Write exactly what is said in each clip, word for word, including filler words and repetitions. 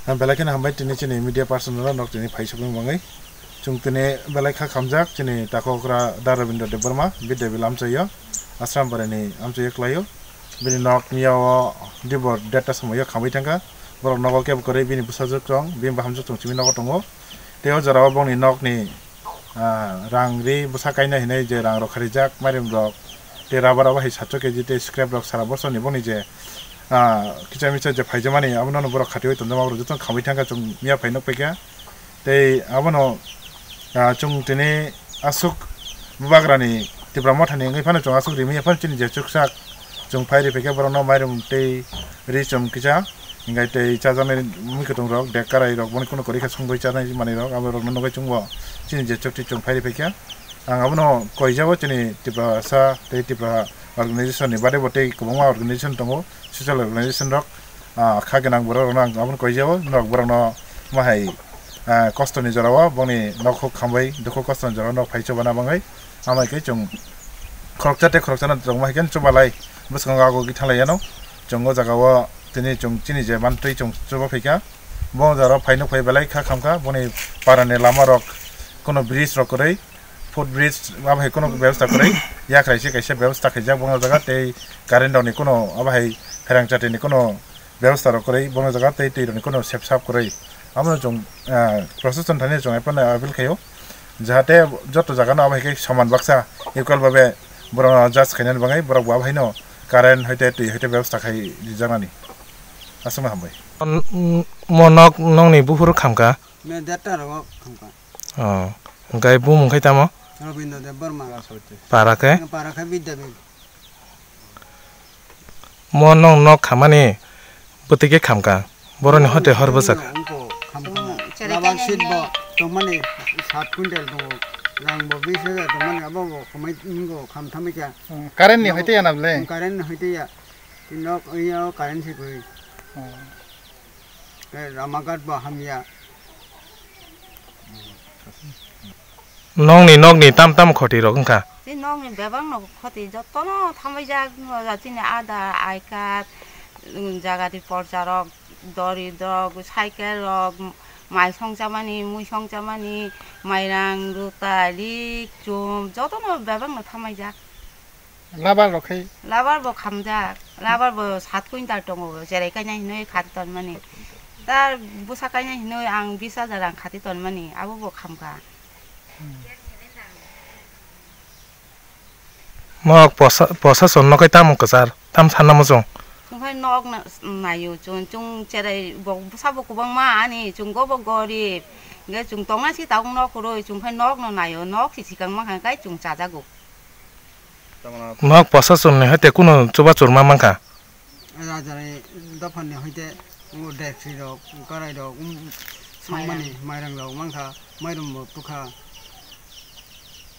Belai kheno hambai tini chini media person rok nok tini phai sokwi mangwi. Chwng tini belai kha khamjak chini takhokra Da Rabindra Debbarma, Bidya Vil amchaio, Ashram Barani amchaio klaio. Bini nok miyao Dibor derta somoio khamwi thangkha. Borok nogo kebo kwrwi bini bwsajwk chwng, bini bahamjwk chwng simi nogo tongo. Tei o jorao bongni nokni, ah, rang ri bwsa kaina hinwi je rang rok kharijak, mairum rok tei rubber abo hai sacho keji tei scrap rok sara bosoni bongni je, ah, kicha micha je phaijamani abono borok khatiwi tonjama borok jotono khamwi thangkha chwng miya phai nukphaikha. Tei abono, ah, chwng tini aswk bubagrani Tipra Mothani wngwi phano chwng aswk rimwi phano chini je chuksak chwng phai riphaikha borokno mairum tei ri chwng kisa. Hinkhe tei chajaknai mui kwthwng rok, dek karai rok, boni kunu kwrwi khe songwi chanai manwi rok, abo rokno nugwi chwngbo chini je chukti chwng phai riphaikha. Ang abono koijago chini Tiprasa tei Tipra organization ni bade bo tei kwbangma organization tongo, social organization rok, ah, kha gwnang borok rokno ang abono koijago, norok borokno ma hai, ah, kosto ni jorao bongni nok huk khambai, dukhu kosto ni jorao nok phai chubana bangwi, amai khe chwng khoroksa tei khoroksa no chwng ma hai khe chubalai bwskango ago gwi thanglai yano. Chwng o jaga o tini chwng chini je mantwi chwng chuba phaikha. Bo jaro phai nuk phai belai kha khamkha, boni parani lama rok kono bridge rok kwrwi, foot bridge abo hai kono bebostha kwrwi, yakhrai se kaisa bebostha khaijak bo jaga tei current rok ni kono abo hai pherang chati ni kono bebostha rok kwrwi bo jaga tei twi rok ni kono sep sap kwrwi. Abo chwng, ah, proseson thani chwng appeal khaio, jahate joto jaga no abo hai khe soman baksa equal babe borok no judge khainani bagwi borok bo abo hai no current hai tei twi hai tei bebostha khai rijaknani. Aswkno hambai. Mo nok nokni buphuru khamkha? Me derta rogo khamkha. Oh, hwnkhe bumung khai tamo? Robindra Debbarma. Para khe? Para khe Bidya Vil. Mo nong nok khamani bwtwi khe khamkha. Boroni hote hor bwsak. Wngkha khamkha. Cherai Labang kanya seat bo tongmani sat quintal tongo. Rang bo bis hajar tongmani abo bo khamai wngkha khamthamwi kha. Hmm, current ni hoite yana bole? Current ni hoite ya. Nok iya current se koi. Hmm. Eh, Ramakhat bo hamya. Nokni, nokni tam tam khoti rok wngkha. Tei nokni bebak no khoti jotono thamwijak, chini Aadhaar, I card, um, jagati porcha rok, dori rok, cycle rok, mai songchamani, mui songchamani, mairang, ruta, rik, chum, jotono bebak no thamwijak. Labar rok khai? Labar bo khamjak, labar bo sat quintal tongo, cherai kainai hinwi khati tonmani. Tar bwsa kainai hinwi ang bis hajar rang khati tonmani, abo bo khamkha. Nok posa-, posason no khai tamo kwchar, tam sanna muchung? Chwng khai nok na-, naio, chwng, chwng cherai bo bwsa bo kwbangma ani, chwng go bo gorib, hwnkhe chwng tongna si tabuk nok kwrwi, chwng khai nok no naio, nok si swkang mankha khai chwng chajago. Nok posason ni hoite kunu chubachu rwma mankha. Raja ni dopha ni hoite o deksi rok, karai rok, um, songmani mairang rok mankha, mairum bo tukha.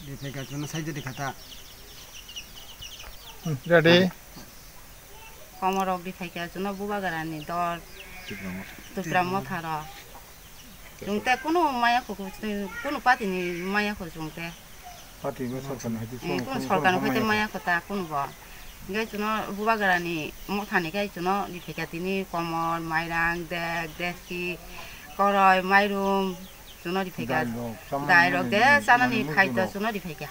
Di phaikha chwngno sai di khata. Hmm, ready? Komorok di phaikha chwngno bubagrani dol, Tipra Motha rok. Chwng tei kunu maya kho, kunu party ni maya kho chwng tei. Party ba sorkar ni hoite, hmm, kunu sorkar ni hoite maya kho ta kunu bo. Hingke chwngno bubagrani Motha ni khe chwngno riphaikha tini komor, mairang, dek, deski, koroi, mairum, chwngno riphaikha. Dai rok, chamani dai rok mani de mani chanani mani khai to mujurok. Chwngno riphaikha.